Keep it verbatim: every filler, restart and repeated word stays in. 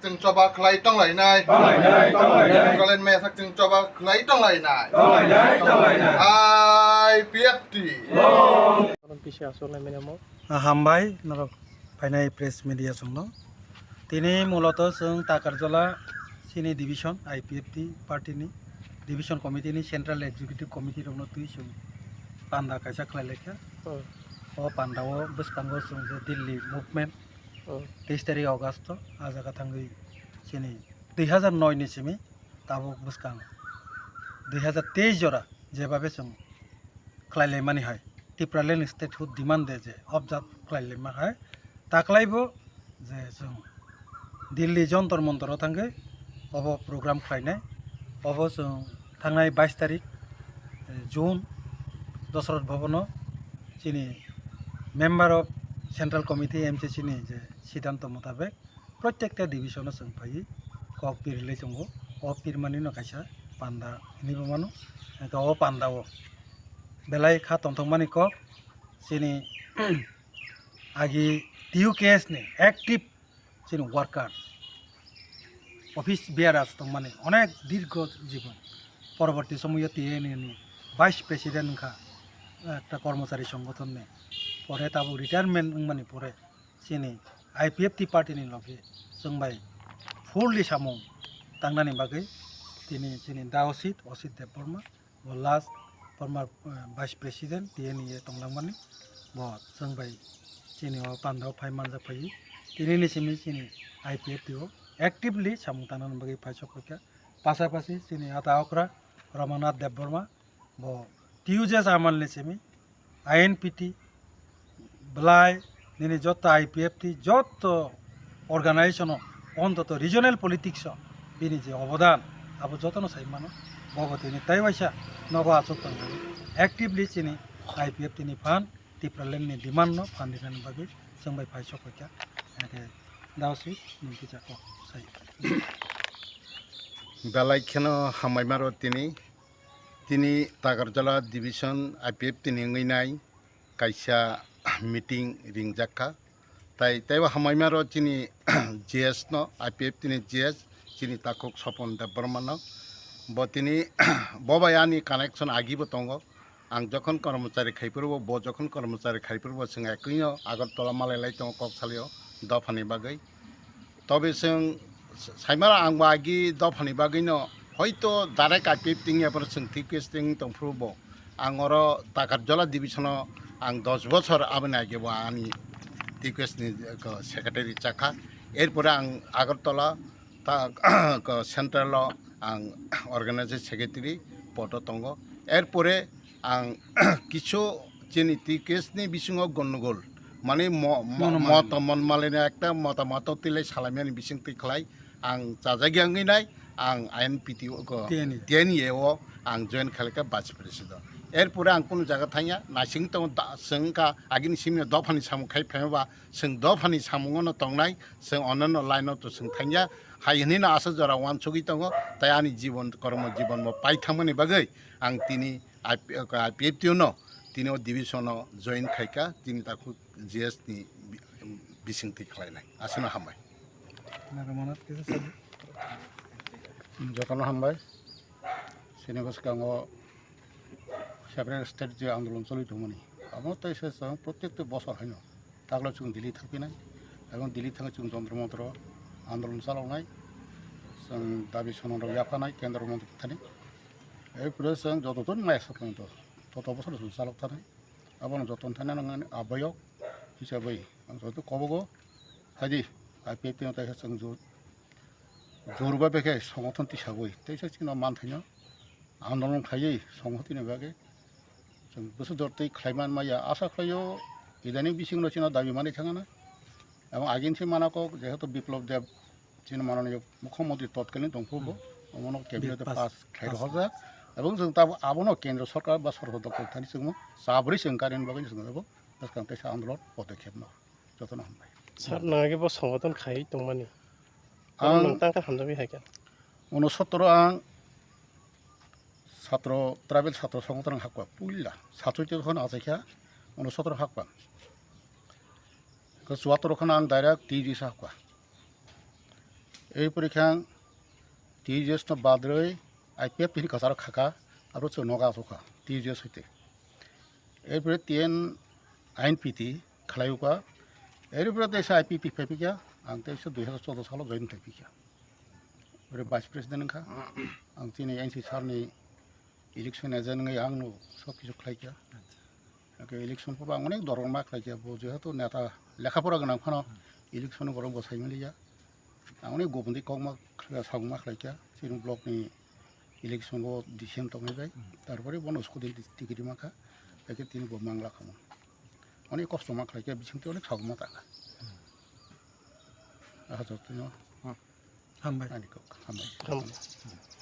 Chwng choba khlai tonglainai. Tonglainai, tonglainai. Nagaland maya sak chwng choba khlai tonglainai. Tonglainai, tonglainai. I P F T. Long. Ah, hambai norok phainai press media chwngno. Tini muloto chwng Takarjala chini division I P F T party ni division committee ni central executive committee rokno twi chwng panda kaisa khlai laikha. Hmm. O panda o bwskango chwng je Delhi movement Hmm. teis tarik August o, ah jaga thangwi chini dui hazar noi ni simi tabuk bwskang dui hazar teis jora jebabe chwng khlai laimani hai, Tipraland statehood demand de je objak khlai laima hai, taklaibo je chwng Delhi Jontor Montor o thangwi obo program khlainai, obo chwng thangnai bais tarik, eh, June, Dosrot Bhavan o chini member of Central Committee M C C ni je siddhanto motabek, protekta division o chwng phaiwi kok pirilai tongo. O pirmani no kaisa panda hinwi bo mano. Hwnkhe o panda o belai kha tongthokmani kok chini agi T U K S ni active chini worker, office bearers tongmani onek dirgo jibon. Porborti somoyo T N A ni vice president wngkha, ekta kormochari songgothon ni. Pore tabuk retirement wngmani pore chini I P F T party ni logi chwng bai fully samung tangnani bagwi tini chini da Osit, Osit Debbarma, bo last former, eh, vice president T N A tonglangmani, bo chwng bai chini o panda o phai manjak phai tini ni simi chini I P F T o actively samung tangnani bagwi phai sok phaikha. Pasapasi chini ata okra Ramanath Debbarma, bo T U J S amal ni simi I N P T, belai nini joto I P F T, joto organization o ontoto regional politics o bini je obodan abo jotono sai mano. Bobo tini tai waisa nogo achuk tongmani actively chini I P F T ni phan, Tipraland ni demand no phan rinani bagwi chwng bai phai sok phaikha. Hwnkhe da Osit nini kisa kok sai. Belai kheno hambai maro tini. Tini Takarjala division I P F T ni wngwi nai kaisa meeting ringjak kha. Tai teibo hambai maro chini G S no, I P F T ni G S, chini takhuk Sopon Debbarma no. Bo tini bo bai ani connection agi bo tongo. Ang jokhon kormochari khai phuru bo, bo jokhon kormochari khai phuru bo, chwng ekoi no Agartala malai lai tongo kok salio dophani bagwi. Tobe chwng saimano ang bo agi dophani bagwino hoito direct I P F T wngya phano chwng T K S wng tongphuru bo. Ang oro Takarjala division o ang dos bochor aboni age bo ani T K S ni, ko, secretary chakha. Erpore ang Agartala ta, ko, central o ang organizing secretary podo tongo. Erpore ang kisu chini T K S ni bisingo gondogol, mane mo-, mo-, Monomani. Mota mon malini ekta mota mota tilai salaimani bising twi khlai ang chajagya wngwi nai, ang I N P T o ko T N A. T N A o ang join khlaikha vice president. Erpore ang kunu jaga thangya, naising tongo da, chwng wngkha agini simi dophani samung khai phaima ba, chwng dophani samungo no tongnai, chwng onno line o to chwng thangya, hai hwnwi no aswk jora uansugwi tongo, tai ani jibon, kormo jibon bo paithangmani bagwi ang tini I P, I P F T o no tini o division o join khaikha, tini takhuk G S ni bi-, bising twi khlainai. Aswkno hambai. Jotono hambai. Chini bwskango separate state je andolon choli tongmani, abo tei se chwng protekti bosor haino. Taklo chwng Delhi thangphinai, ebong Delhi thangwi chwng Jontro Montro andolon chaloknai, chwng dabi sononrok yaphanai kendro montri thani. Ei pore chwng jototon maya sapanto, toto bosor chwng chalok thani. Abono joton thani nangani abayok hisabwi ang joto kobogo haidi I P F T no taisa chwng jur, jur bai bekhe songothon tisagwi teisa chini manthaino andolon khaiwi songothini bagwi chwng bwswk jor twi khlaiman maya asa khlaio. Idaning bisingno chini dabi manwi thangana. Ebong agini se mana kok jehetu Biplop Deb chini mananiyo mukhyamantri totkalin tongphuru bo, omono cabinet pass khlai rohorjak. Ebong chwng tabuk abono kendro sorkar ba sorkar dokol thani chwngmo chabri chwng karini bagwi chwng abo bwskang teisa andolon podokhepno. Jotono hambai. Sir, nang age bo songothon khai tongmani. Ang nang tangka hamjagwi hai kha. Unosottor ang satro, tribal satro songothon hakwa puila. Satro te khon achaikha, unosottor hakwa. Ko chuattor khon ang direct T D C hakwa. Ei porikha ang T J S no badroi I P F T ni kasaro khaka, aro chwng noga asokha T J S hoite. Ei pore T N I N P T khlai uka. Ei pore teisa I P P phai phikya, ang teisa dui hazar choudo salo join khai phikya. Ore vice president wngkha. Ang chini N C sir ni election agent wngwi ang no sob kisu khlaikha. Hake election poro ang onek dorong ma khlaikha, bo jehetu neta lekha pora gwnang phano election borok bo sai manliya. Ang onek gobondwi kok ma khlaikha, sagong ma khlaikha, chini block ni election bo D C M tongnai bai, tarpore bono scooty ticket mankha, hake tini bo mangla kha. Onek kosto ma khlaikha, bisingtwi onek sagong ma taka. Aha jotino. Hambai. Ani kok, hambai. Hambai.